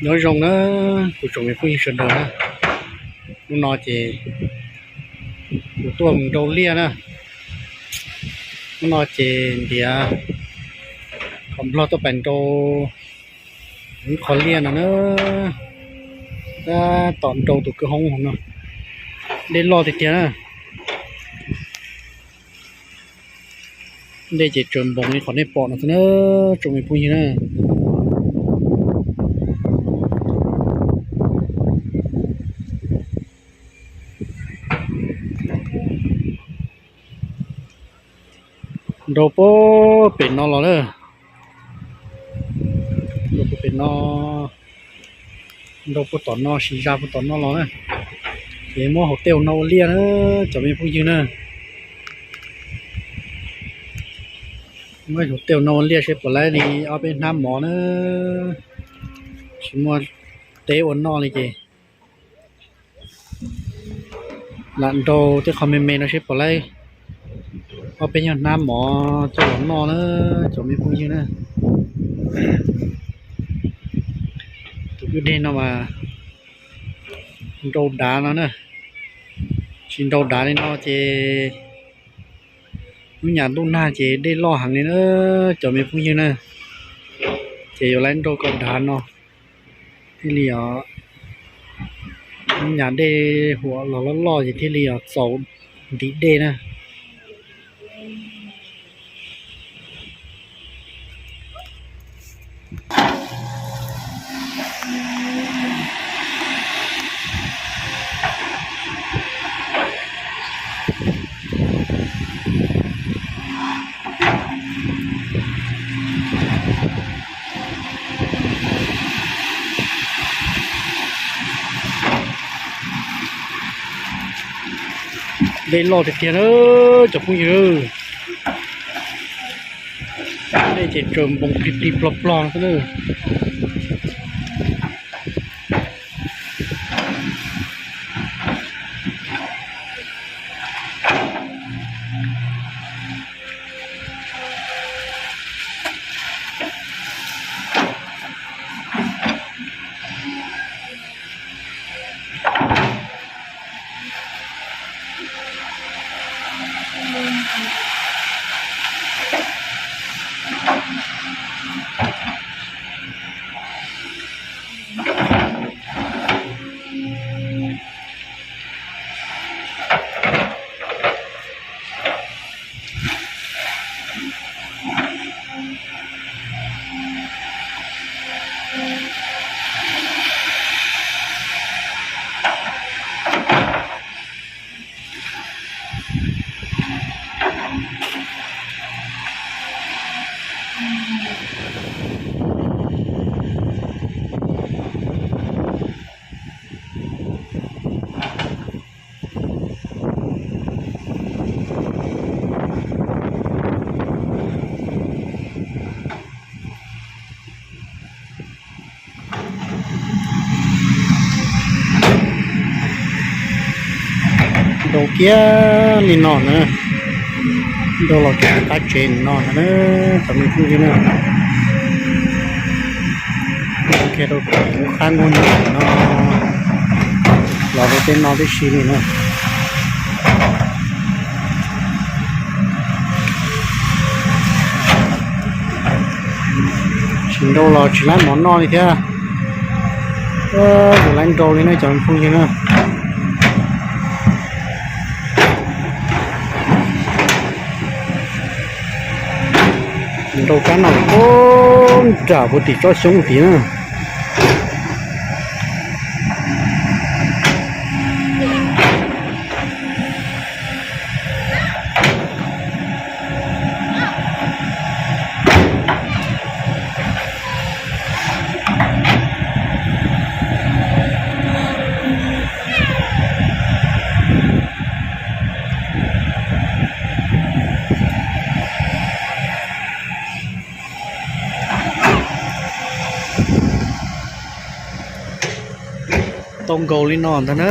Nyob zoo na, kuv tsoom me phooj ywg sawv daws na. Hnub no ces kuv tuaj mus nrau liaj na. Hnub no ces ntiav qhov Nplog tuaj pais nrau ib qho liaj no na. Tab tom nrau tus kwj hoob no, dej loj tiag tiag na. Dej ces tsaws npoos li qhov nej pom no xwb na, tsoom me phooj ywg na. Nrau puag pem no los lawm. Nrau puag pem no, nrau puag tom no, sis zaj puag tom no los na. Ces muab hauv tej no ua liaj na, cov me phooj ywg na. Muab hauv tej no ua liaj seb puas laib li ob peb hnab mov na. Tsis muaj teb ua noj li ces lam nrau tej qho me me no seb puas laib ob peb nyuag hnab mov coj los noj na, cov me phooj ywg na. Tus kwj deg no mas nrau dav no na, tsis nrau dav li no ces lub nyam ntuj nag ces dej loj heev li na, cov me phooj ywg na. Ces yuav laib nrau kom dav no thiaj li os, lub nyam dej huam los loj loj ces thiaj li os txaus ntiv dej na. Dej loj tiag tiag na, cov phooj ywg. Dej ces tsaws npoos plig plig plog plog xwb na. Nrau kiag li no na, nrau los kiag qab tsev no na, cov me phooj ywg na. Kiag rau qab nkuaj no, los rau tej no tib si li na. Tsis nrau los tsis laib mov noj li thiab. Yuav laib nrau li na cov phooj ywg na. Nrau kab no puag nram puag tim tsob xyoob tid na. Tau nkaus li no ntag na,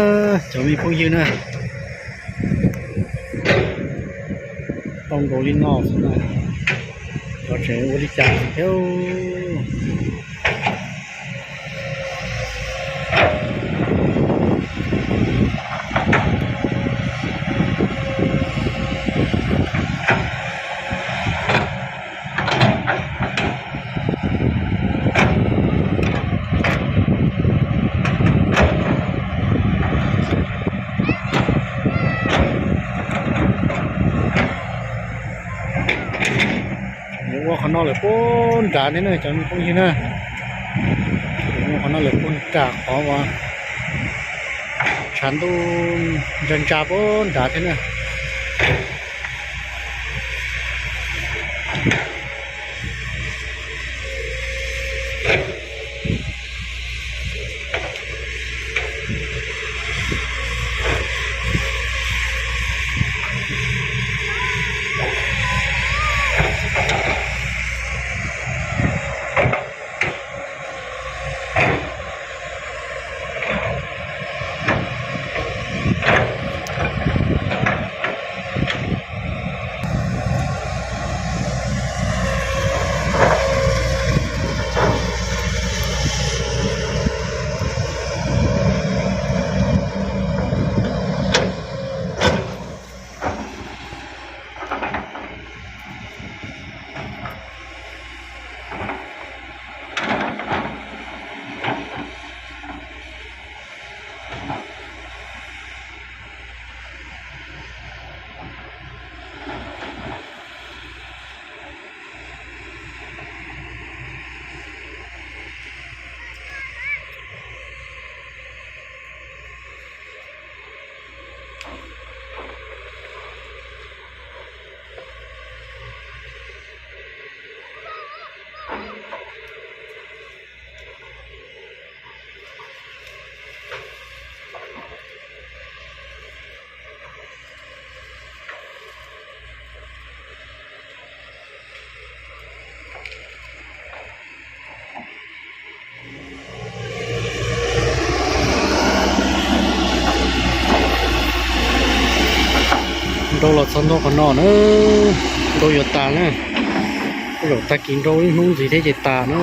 cov me phooj ywg na. Tau nkaus li no xwb na, cov tseem ua li cas thiab. No lawm puag nrad thiab na cov phooj ywg na. Qhov no lawm puag nram qhov uas tshav ntuj ntsa ntsa puag nrad thiab na. Nrau los txog ntua qhov no na, nrau yuav tas na. Tej zaum tag kis nrau ib hnub ntxiv thiab ces tas na.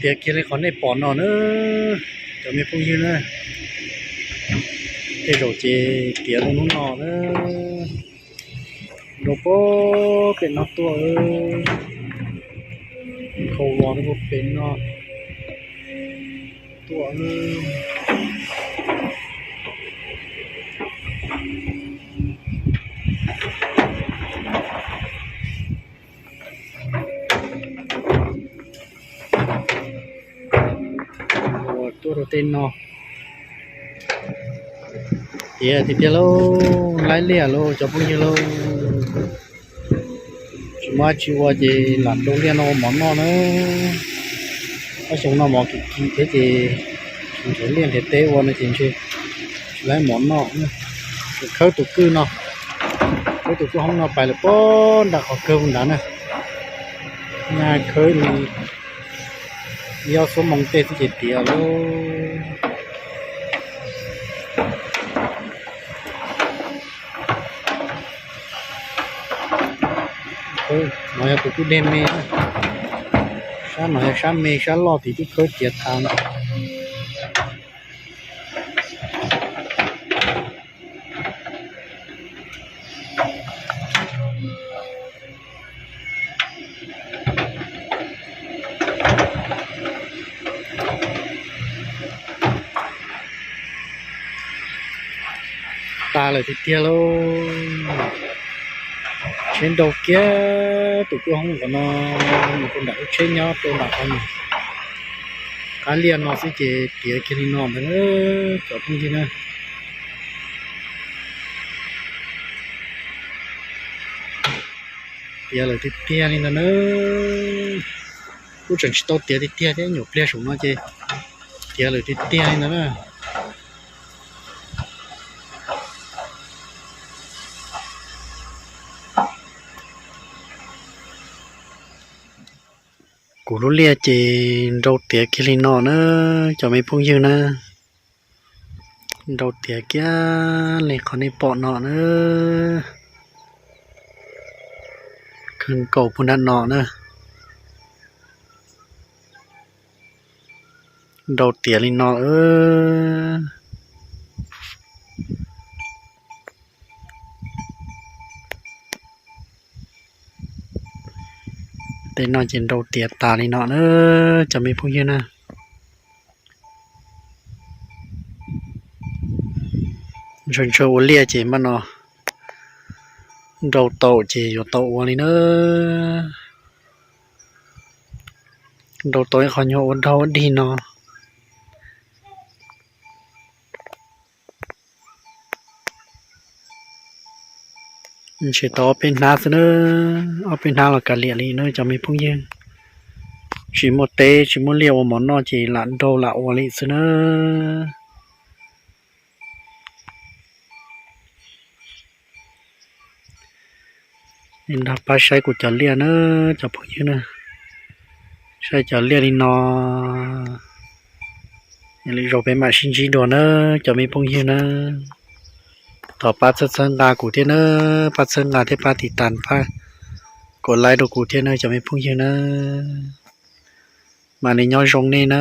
Tiav kiag li qhov nej pom no na, cov me phooj ywg na, tej zaum ces tiav rau hnub no na. Rau puag pem no tuaj, khau vos rau puag pem no tuaj. Tuaj rau tej no. Tiav tiag tiag lauj, laib liaj lauj cov phooj ywg lauj. Tsis muaj dab tsi ua ces lam rau liaj no ua mov noj na. Ob xyoo no mov kim kim thiab ces tsis nrhiav liaj nrhiav teb ua no ces ntshe tsis laib mov noj. Khawb tus kwj no, khawb tus kwj hoob no pais lawm puag nram qhov kawg puag nrad na. Nyaj khawb li ib ob xuab moo tej xwb ces tiav lauj. No yog tus kwj deg me, sab no yog sab me, sab loj tid twb khawb tiav tas no. Tas lawm tiag tiag lauj. Tsheb nrau kiag tus kwj hoob qhov no, mus rau nram lub tsheb nyob rau nram qhov no. Qab liaj no xwb ces tiav kiag li no ntag cov phooj ywg na. Tiav lawm tiag tiag li ntag na. Kuj tseem tsis tau tiav tiag tiag thiab, nyuam pliag saum no ces tiav lawm tiag tiag li ntag na. Kuv lub liaj ces nrau tiav kiag li no na, cov me phooj ywg na. Nrau tiav kiag li qhov nej pom no na. Kawg nkaus puag nram no na. Nrau tiav li no. Tej no ces nrau tiav tas li no na, cov me phooj ywg na. Ntshaw ntshaw ua liaj ces mas no nrau tau ces yuav tau ua li na. Nrau tau ib qho nyuag ua dog ua dig no. Ntshe tau ob peb hnab xwb na, ob peb hnab los kav liam li na cov me phooj ywg. Tsis muaj teb tsis muaj liaj ua mov noj ces lam nrau lam ua li xwb na. Nrog pab saib kuv cov liaj na, cov phooj ywg na. Saib cov liaj li no, lwm zaus peb mam sib ntsib dua na, cov me phooj ywg na. Thov pab txhawb txhawb nqa kuv thiab na, pab txhawb nqa thiab pab tiv tas pab kom like rau kuv thiab na, cov me phooj ywg na. Mam li nyob zoo nej na.